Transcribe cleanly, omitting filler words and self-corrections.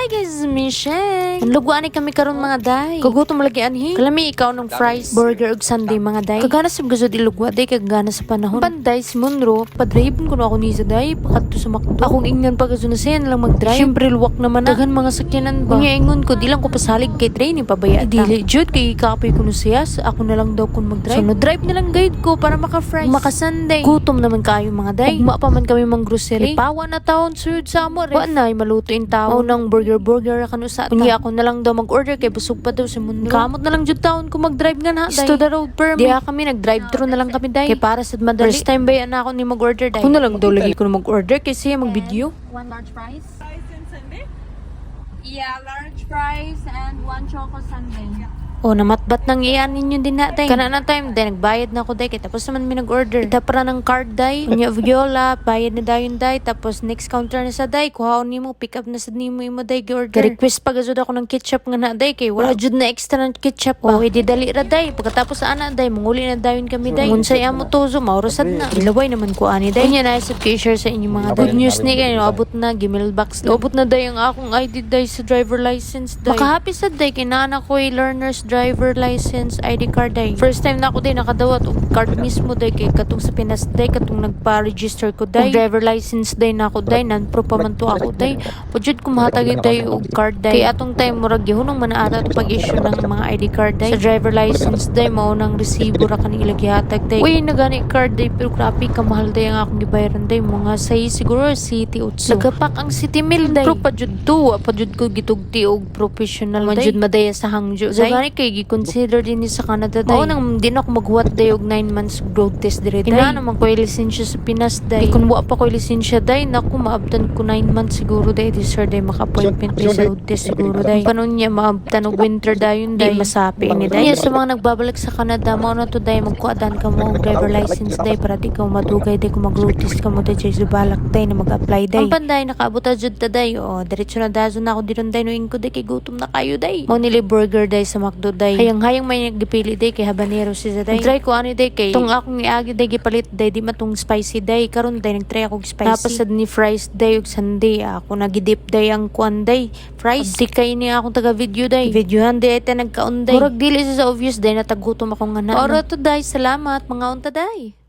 Hi guys, it's me, Sheng. Manlugwa ni kami karon, mga day. Kagutom lagi anhi. Kalami ikaw ng fries, burger ug sundae, mga day. Kagana sa gusod ilugwa day, kagana sa panahon. Panday si Monroe, padrive ko na ako ni sa day pakadto sa McDo. Akong ingnan pa na siya na lang mag-drive. Syempre luwak naman na. Daghan mga sakyanan ba. Unya ingon ko, di lang ko pasalig kay training pabaya. Dili jud kay kapoy ko no siya, ako na lang daw kun mag-drive. So no drive na lang guide ko para maka-fries, maka-sundae. Gutom naman kaayo, mga day. Ugma pa man kami mang grocery. Pawa na taon suyod sa amo. Wa na maluto in taon. Nang burger burger kanu sa ta. Unya ako na lang daw mag-order kay busog pa daw si Munro. Kamot na lang jud taon ko mag-drive nga na day. To the road permit. Diha kami nag-drive thru na lang kami day. Kay para sad madali. First time ba yan ako ni mag-order day? Ako na lang daw lagi ko na mag-order kay siya mag-video. One large fries? Fries and sundae? Yeah, large fries and one choco sundae. O, namatbat nang iyan ninyo din na, day. Kana na time, day, nagbayad na ako, day. Kay tapos naman mi nag-order. Ita para ng card, day. Unya, viola, bayad na dayon, day. Tapos, next counter na sa, day. Kuhaon nimo, pick up na sa nimo imo, day, gi-order. Request pa gazud ako ng ketchup nga na, day. Kay wala jud na extra ng ketchup pa. O, edi dali ra, day. Pagkatapos, ana, day, manguli na dayon kami, day. Unsay amo tozo, mauro sad na. Ilaway naman ko, ani, day. Unya, naisip ko i-share sa inyo mga good news ni kayo. Abot na, gmail box. Abot na, day, ang akong ID, day, sa driver license, day. Makahappy sad, day. Kinana ko learner's driver license ID card day. First time na ako day nakadawat og card mismo day, kay katong sa Pinas day, katong nagpa-register ko day. Og driver license day na ako day, non-pro pa man to ako day. Pujud ko mahatag day og card day. Kay atong time murag gihunong man na ata pag-issue ng mga ID card day. Sa driver license day, mao nang resibo ra kani ila gihatag day. Uy, nagani card day, pero grabe ka mahal day ang akong gibayaran day, mga say siguro City 8. Nagapak ang City Mil day. Pro pa jud to, wa pa jud ko gitugti og professional man jud madaya sa Hangzhou day. So, gani kay gi-consider din ni sa Canada day. Mao nang di na ako maghuwat day og 9 months road test dire day. Ina naman ko lisensya sa Pinas day. Kung wa pa ko lisensya day, naku, maabtan ko 9 months siguro day di sir day maka-appointment day sa road test siguro day. Panon niya maabtan og winter dayon day, masapi ni day. Sa mga nagbabalik sa Canada, mao na to day, magkuadan ka mo og driver license day para di ka madugay day kung mag road test ka mo day sa balak day na mag-apply day. Ang panday nakaabot ta jud ta day. O diretso na dazo na ako diron day, noing ko day kay gutom na kayo day. Mao nila burger day sa McDo day. Hayang-hayang may nagpili day kay habanero siya day. Try ko ani day kay tong akong iagi day gipalit day, di matong spicy day. Karon day nagtry ako og spicy. Napasad ni fries day ug sundae, ako nagidip day ang kuan day fries. Di kay ni akong taga video day. Videohan day ta nagkaon day. Murag dili siya sa obvious day natagutom ako nga na. Oro to day, salamat mga unta day.